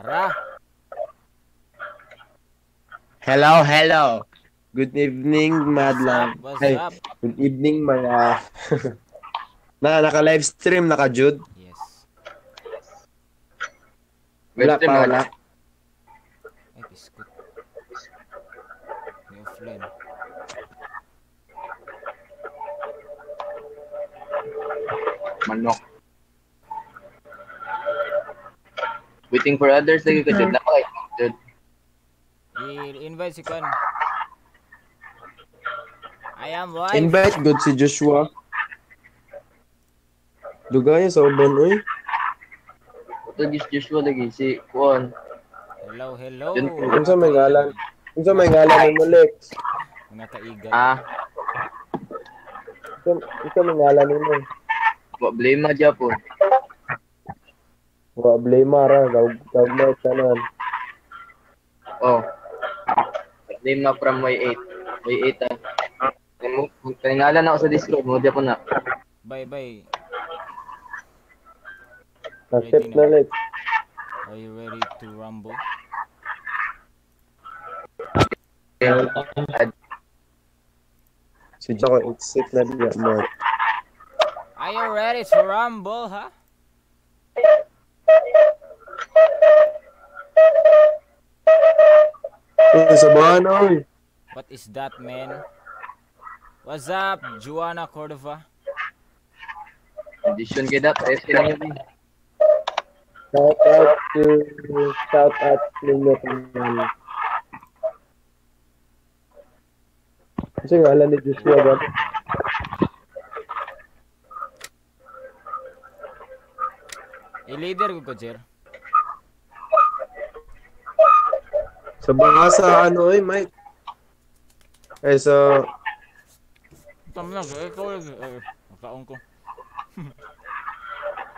Ra. Hello, hello. Good evening, Madlang. What's Hey, up? good evening mga na naka-live stream naka Jude. Yes. Wala pa, wala. Ay, biskut. May offline. Manok. Waiting for others lagi ka, Jude. Napa kay Jude. I-invite si Kwan. I am live. Invite good si Joshua. Dugay sa uban oy. Ito Joshua lagi si Kuan. Hello, hello. Unsa may ngalan? Unsa may ngalan nimo, Lex? Mga kaigan. Ah, Unsa may ngalan nimo? Problema Japon. Wa blame ra, gawg tanan. Oh. Problema from Y8. Y8 ah. Kaya na ako sa Discord mo, Japon na. Bye bye. Accept na, Lex. Are you ready to rumble? Si Joko accept na diya mo. Are you ready to rumble, ha? Uy, sabahan oy. What is that, man? What's up, Joanna Cordova? Condition kay dat, ayos kay lang yun. Shout out to shout out ninyo tanan. Kasi ngalan ni Joshua ba? I-leader ko ko, Jer. Sa baka sa ano eh, Mike. Eh, sa Tama na, ikaw lang. Nakaon ko.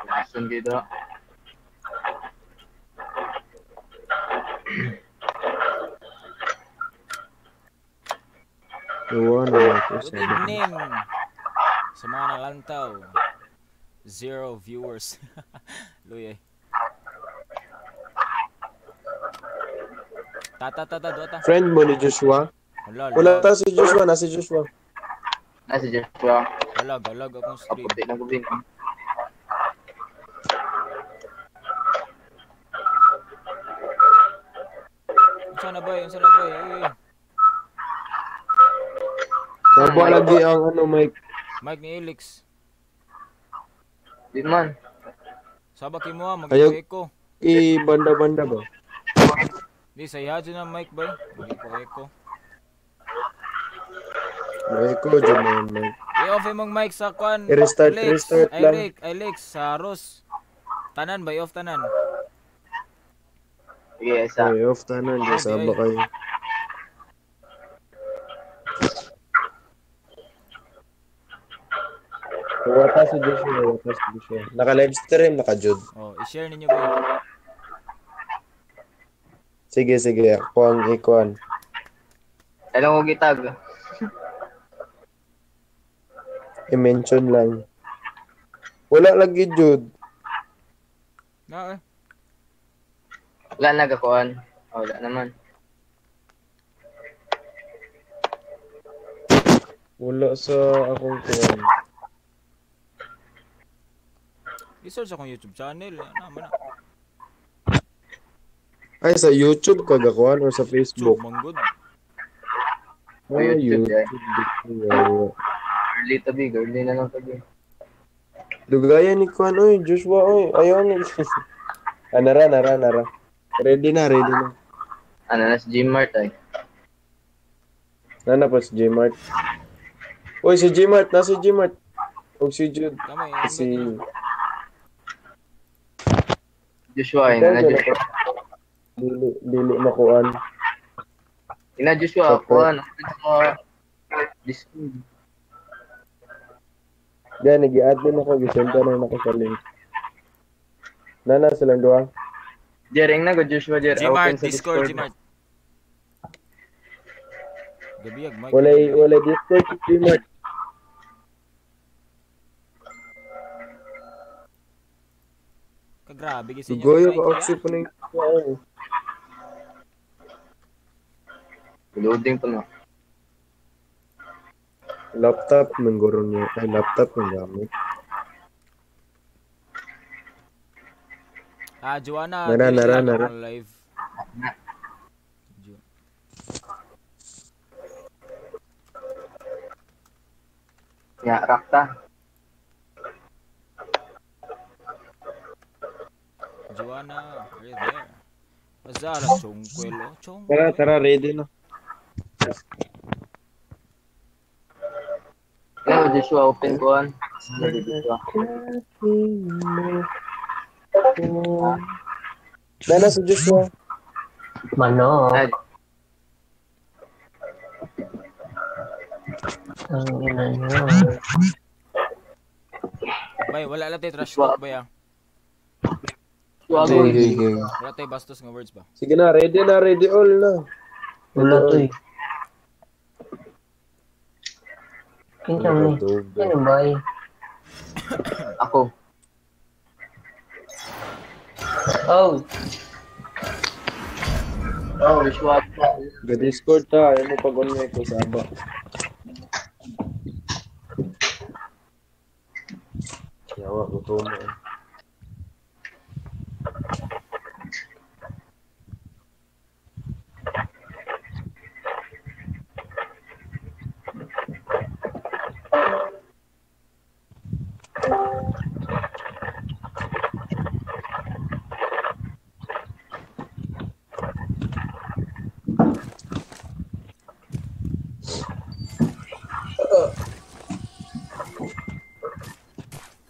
Condition kay dat. Iwan na ako Good evening sa mga nalantaw. 0 viewers. Luy eh. Tata, tata, duwa ta. Friend mo ni Joshua? Wala, Wala ta si Joshua, nasa Joshua. Na si Joshua. Wala, galag akong stream. Kaputi na gubin. Unsa na ba? Unsa na ba? Uy. Saba lagi ang ano, Mike. Mike ni Elix. Di man. Saba kay mo, Ayaw. mag-echo. I-banda-banda ba? Di sa iha dyan na mic bay. Mag-echo. Mike ko, dyan na yun, Mike. I-off imong mic sa kwan. I-restart, Lex. restart Ay, lang. Rick, ay Lex, sa Ros. Tanan ba? I-off tanan. Sige, isa. Ay, off tanan. Di saba kayo. Wata si Joshua, wata si Joshua. Naka-live stream, naka-Jude. Oh, i-share ninyo ba? Sige, sige. Ako ang ikuan. Alam ko gitag. I-mention lang. Wala lagi, Jude. Na eh. Wala na gakuan. Oh, wala naman. Wala sa akong kuan. I-search akong YouTube channel. Ano man na. Ay, sa YouTube ka gakuan or sa Facebook? YouTube, manggod. Oh, YouTube, YouTube. yeah. Yeah. Early tabi, early na lang tabi. Dugayan ni Kuan, oy, Joshua, oy, ayaw ni. Ah, nara, nara, nara. Ready na, ready na. Ano na si Gmart ay. Nana pa si Gmart. Oy, si Gmart, nasa Gmart. Og si Jude, Tama eh. si Joshua ay, na Joshua. dili dili makuan. Ina Joshua, Okay. kuan. Sa Discord. Diyan, nag-i-add din ako, gisend na ako sa link. Nana silang duha. Jer, na go Joshua Jer. Gmart, Open sa Discord, Gmart. Gabiyag, mic. Walay walay Discord si Gmart. Grabe gyud sa inyo. Dugayo ka accept pa ning. Loading pa na. Laptop man guro niya. Ay, laptop man gamit. Ah, Joanna. Nara, nara, nara. Live. Ya, rakta. Joanna, are you there? What's up? Chongkwel, oh. Chongkwel. Tara, tara, ready na. No, Joshua, open ko an. Nana si Joshua. Mano. Ang ina niyo. Bay, wala lang tayo trash talk bay ah. Sige. Wala tayo bastos nga words ba? Sige na, ready na, ready all na. Wala to eh. Kinsa mo ni? Ano ba eh? Ako. Oh! Oh, Joshua. Ga-Discord ta, ayaw mo pag-on mic ko sa aba. Yawa, gutom mo eh.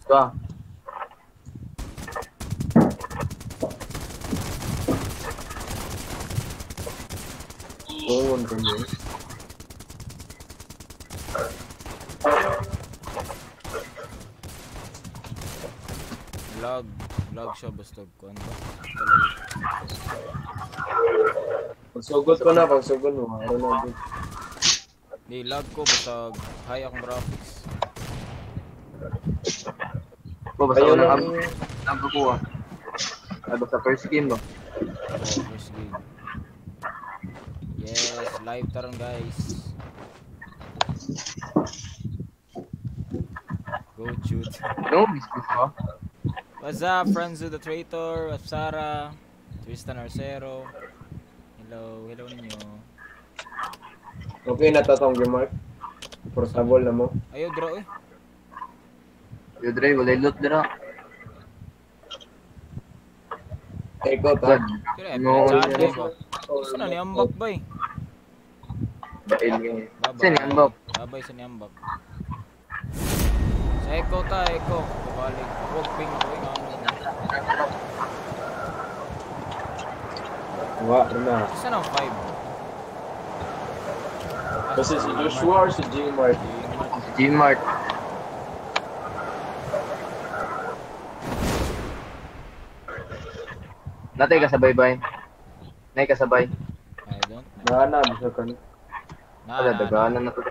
Ba. Oo, ang kami. Lag. Lag siya basta kuan ba? Pagsugod ko na, pagsugod mo. Ano na. Di lag ko basta high akong graphics. Ba, basta Ayaw unang lang. ang kukuha. Ay, basta first game ba? Oh, first game. Yes, live taron guys. Go Jude. No, miss Joshua. What's up, friends of the traitor? What's up, Sarah? Tristan Arcero. Hello, hello ninyo. Okay na tatong Mark. Portable na mo. Ayaw, draw eh. Yo, Dre, wala loot dira. Ikaw ta. Kira, No, no. Gusto na ni Ambak ba eh. Bail nga. Bye-bye. Saan ni Ambak? Bye-bye sa ni Ambak. Sa Echo ta, Echo. Babalik. Huwag ping ako eh. Wa na. Saan ang 5? Kasi si Joshua or si Gmart? Si Gmart. Natay kasabay bay. Nay kasabay. I don't know. Naana, bisa ka na. Wala, daganan na to.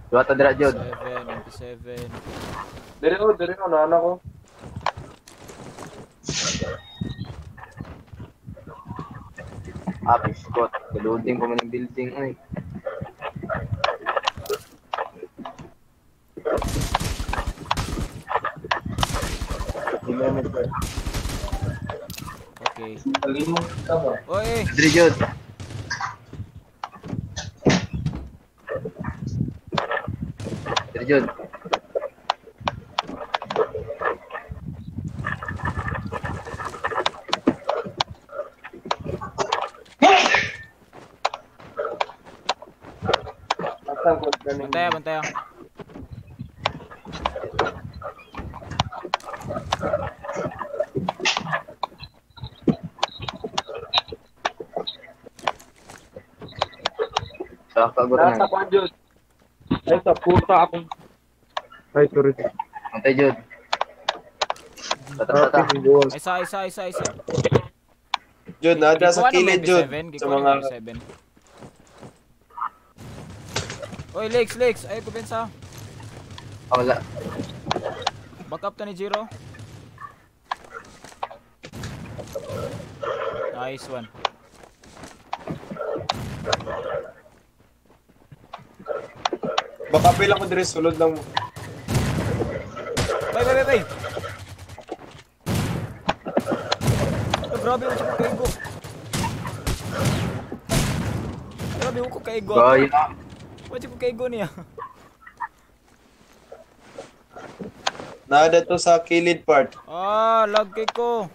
Duwata dira jud. 7, 97. Dire o, dire o, naana ko. Ah, biskot. Loading pa man ng building oy. Okay. Kalimot ka ba? Oy! Dre jud. Dre jud. Bantaya, bantaya. Saka guro na. Nasa kwan jud. Ay sa puta akong. Ay sorry. Antay jud. Tata tata. Isa isa isa isa. Jud, nada sa kilid jud. Sa mga MP7. Oy, legs, legs. Ay, kupensa. Ah, wala. Back up ta ni Jiro. Nice one. Baka pila ko dire sulod lang mo. Bay, bay, bay, bay! Oh, grabe ko siya kaigo. Grabe ko kaigo. Gaya. Wala ko kaigo niya. Nada to sa kilid part. Ah, lag kay ko.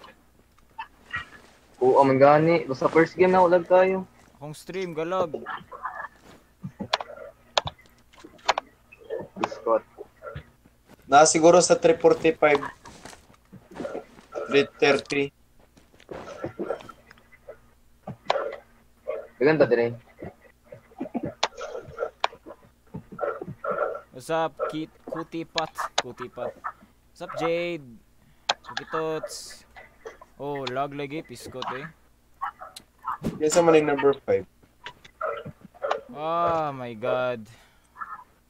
Oo, man gani. Basta first game na ulag tayo. Akong stream galag. Discord. Na siguro sa 345. 330. Dagan ta dire. What's up, Kit Kutipat? Kutipat. What's up, Jade? Kukitots. Oh, lag lagi piskot eh. Yan sa maning number 5. Ah, my God.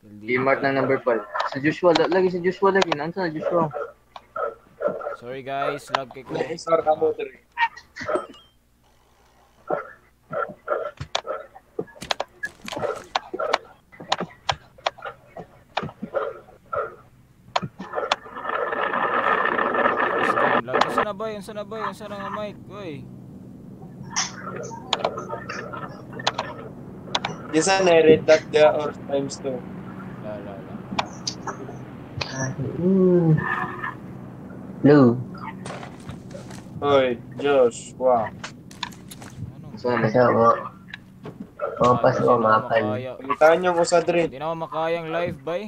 Gmart ng number 5. Sa Joshua, lagi sa Joshua lagi. Nansa na Joshua? Sorry guys, lag kay ko. Na-SR ka mo dire. Lag. Unsa na ba? Unsa na ba? Unsa na nga mic? Uy. Yan sa na-rate that dia or times 2. La la la. Blue. Hoy, Joshua. Ano? Sa na. Kasi ako. Mapas ko, mapal. Palitan niyo ko sa dire. Hindi na ako makayang live, bay.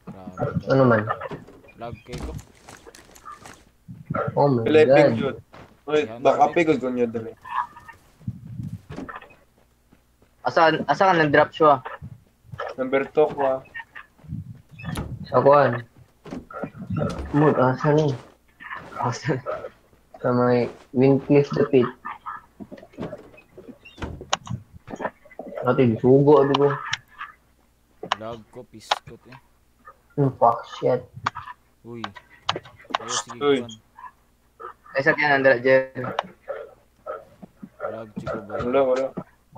Grabe. Ano man? Lag kay ko. Oh my Pilipin God. jud. Hoy, baka pigod ko niyo dire. Asa asa ka nag-drop siya? Number 2 ko ah. Sa kuwan. Mood, asa ni? Asa? Sa may Windcliff the Pit. Ate, sugo, abi ko. Lag ko piskot eh. Fuck, shit. Uy. Ayo sige Uy. kuan. Ay sa kaya nandra Jer. Lag chiko bay. Wala, wala.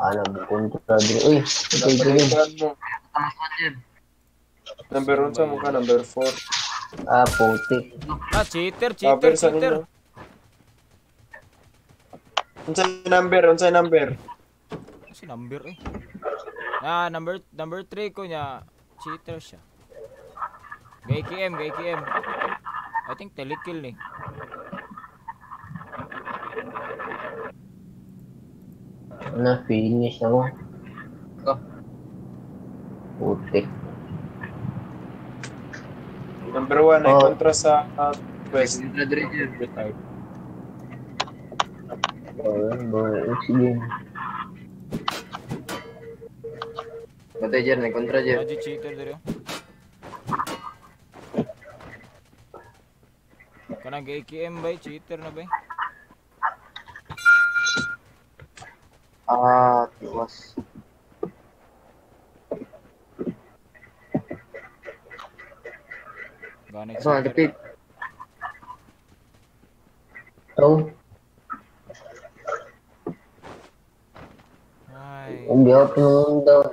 Ano, kontra dire. Uy, ito ito rin. Palitan mo. Tama sa Jer. Number 1 sa mukha, number 4. Ah, putik. Ah, cheater, cheater, Cover sa cheater. ninyo. Unsa number? Unsa number? Si number eh. Na number 3 ko niya, cheater siya. Gay KM, gay KM. I think telekill ni. Na, finish ako. Oh. Putik. Number 1 ay Oh. kontra sa West. Nandra dire Jer. Oh, bro, sige. Batay Jer, nag-kontra Jer. Imagine cheater dire. Kanang gay KM bay, cheater na bay. Ah, tiwas. Ganay Asa na cheater. dapit? Oh, Ay, hindi ako nung down.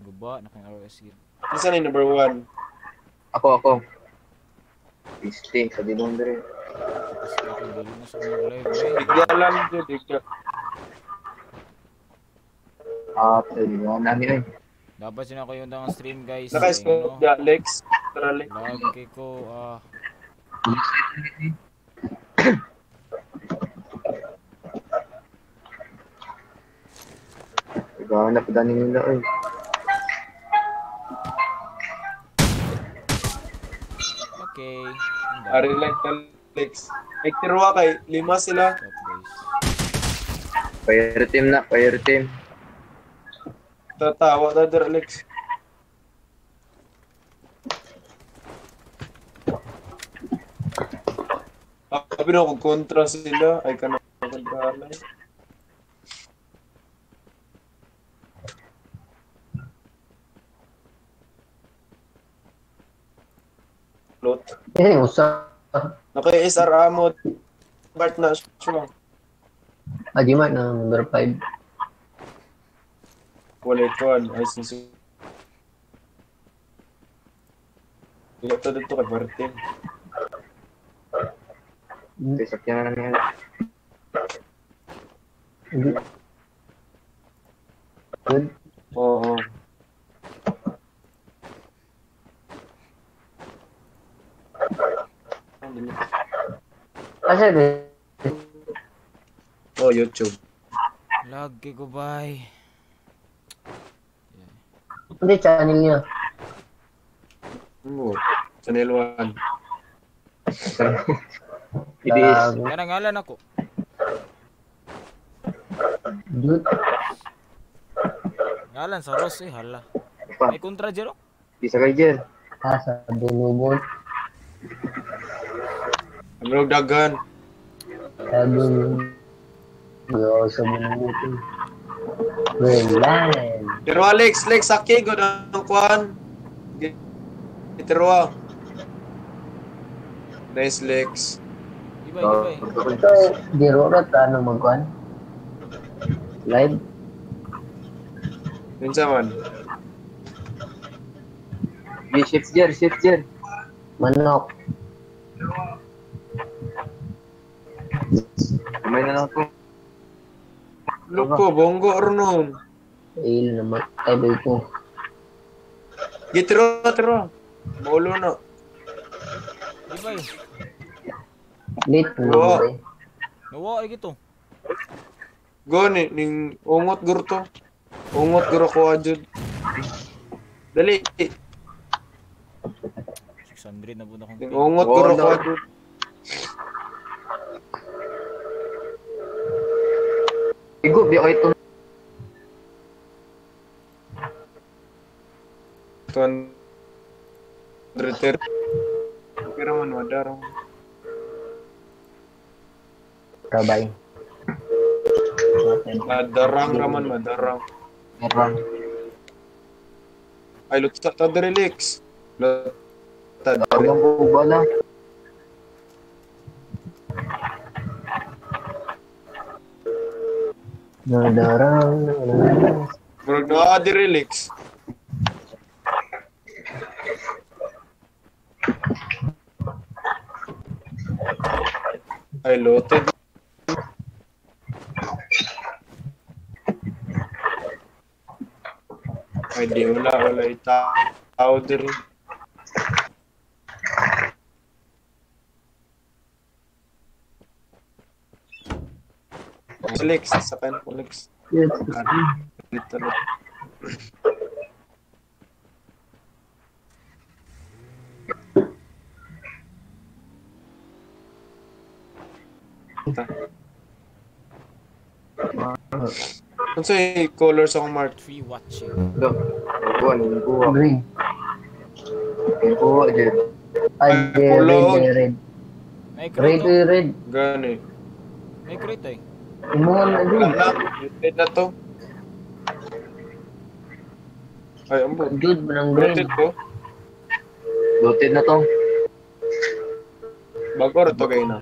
guba na kang ROS yun. Unsa na yung number 1? Ako, ako. Piste, sa dilong dire. Tapos ako dili na sa mga live bay. Bigya lang jud, bigya. Ah, tayo nani ay. Dapat yun ako yung dang stream guys. Naka-scope Ano? di Alex. Tara Alex. Lag kay ko ah. Naghahanap pa dani nila ay. Okay. Ari lang Alex. Ay tirwa kay lima sila. Stop guys. Fire team na, fire team. Tatawa na dir Alex. Sabi na kung kontra sila, ay kanang kontra lang. Eh, usa. Naka SR amo Bart na siya. Ah, di man na number 5. Wala kuan ay sinsi. Dito dito kay Martin. Okay, sakyan na niya. Good. Oo. Asa ba? Oh, YouTube. Lagi ko bay. Hindi channel niya. Oo. Channel 1. IBS. Kaya ngalan ako. Dude. Ngalan sa Ross eh, hala. May kontra Jero? Di sa kay Jer. Ah, sa Bunubon. Amrog dagan. Sa Bunubon. Yo, sa Bunubon. Wala. Pero Alex, Lex, sakay ko ng kuan. Iterwa. Nice, Lex. Ibay, ibay. So, di ro ra ano magkuan? Live? Unsa man? Di shift Jer, shift Jer. Manok. Kamay na lang ko. Loko, bonggo or noon. Eh, namatay ba ko? Gitro, tro. Maulo na. Ibay. Late na ba? Nawa ay gito. Go ni ning ungot gurto. Ungot guro ko adjud. Dali. 600 na pud akong. Ning ungot guro ko adjud. Igo bi ay ito. 230. Pero man madarong. Kabay. Madarang raman madarang. Madarang. Ay lutsa ta diri Lex. Lutsa diri. Ang bala. Madarang. Murag naa diri Lex. Ay loaded. Ay di wala wala itao diri. Lex, sakay ko Lex. Dito. Unsay color sa akong mark? Tree watching. Kuha, green. Kuha, Jer. Ay, red, red. Red, red. Gani. May crate eh. Imuha na din. Red na to. Ay, ambo. Dude, manang green. Loaded ko. Loaded na to. Bago ra to kayo na.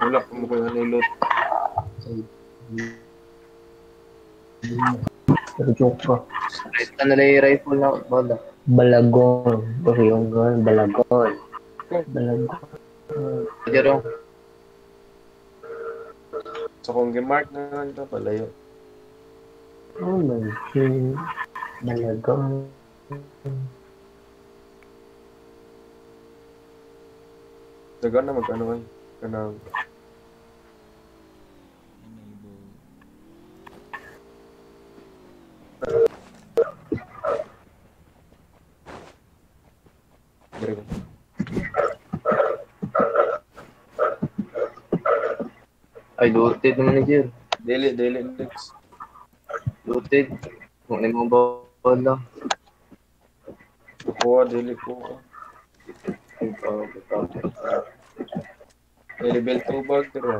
Wala ko mo kayo nilot. Joke ko. Ano na yung rifle na bala? Balagon. Okay, yung girl. Balagon. Balagon. Pero so kung gimark na lang ito, palayo. Oh my God. Balagon. Dagan na mag-ano kayo. Kanang... Ay, looted naman ni Jer. Dili, dili, Lex. Looted. Kung ano yung mga bala. Kuha, dili ko. Oh, level 2 bag dira.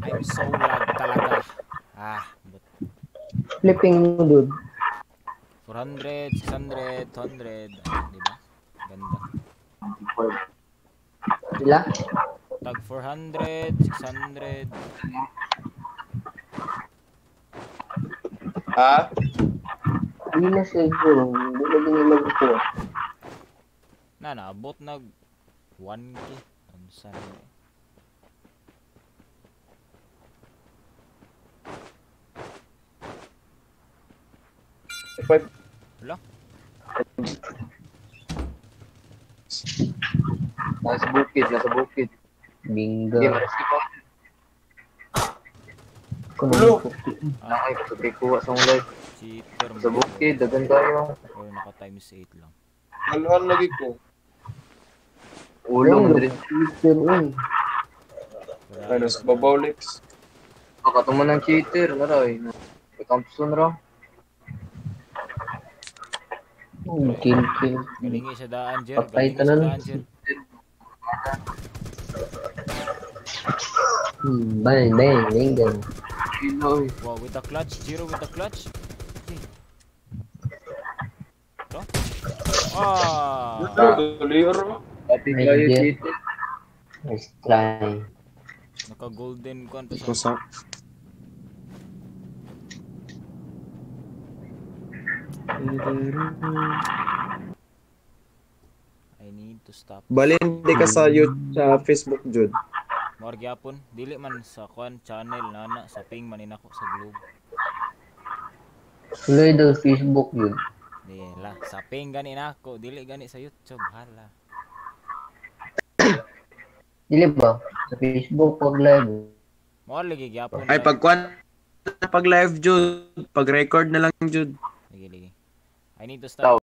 I'm so lag talaga. Ah, but Flipping mo, dude. 400, 600, 200, ah, di ba? Ganda. Sila? Tag 400, 600. Ha? Hindi na siguro. Hindi na din nila gusto. Na naabot nag 1K. Unsa na eh. Five. Wala. Nasa bukid, nasa bukid. Bingo. Hindi, marescue pa. Kuno. Nakay, kasabay kuha sa akong life. Cheater Sa mo. bukid, dagan tayo. Or naka times 8 lang. Haluan lagi ko. Ulong, dre. Cheater, uy. Ano sa babaw, Lex? Kakatuman ng cheater, naray. May Thompson ra. Oh, kill, kill. Galingi sa daan, Jer. Patay Galingi sa tanan. daan, Jer. Bang, bang, bang. Kilo, eh. Wow, with the clutch. Jiro with the clutch. Okay. Ito? Ah! Tuloy ro. Pati Ay, kayo, yeah. cheater. Nice try. Naka golden kuan pa siya. Kusa. I need to stop. Balin di ka sa YouTube, sa Facebook, Jude. Mor gyapon, dili man sa kuan channel nana sa ping man nako sa Globe. Tuloy daw Facebook yun. Di la, sa ping gani nako, dili gani sa YouTube, hala. Dili ba? Sa Facebook pag live. Mor lagi gyapon. Ay, pag kuan, pag live, Jude. Pag record na lang, Jude. Lagi lagi. I need to stop.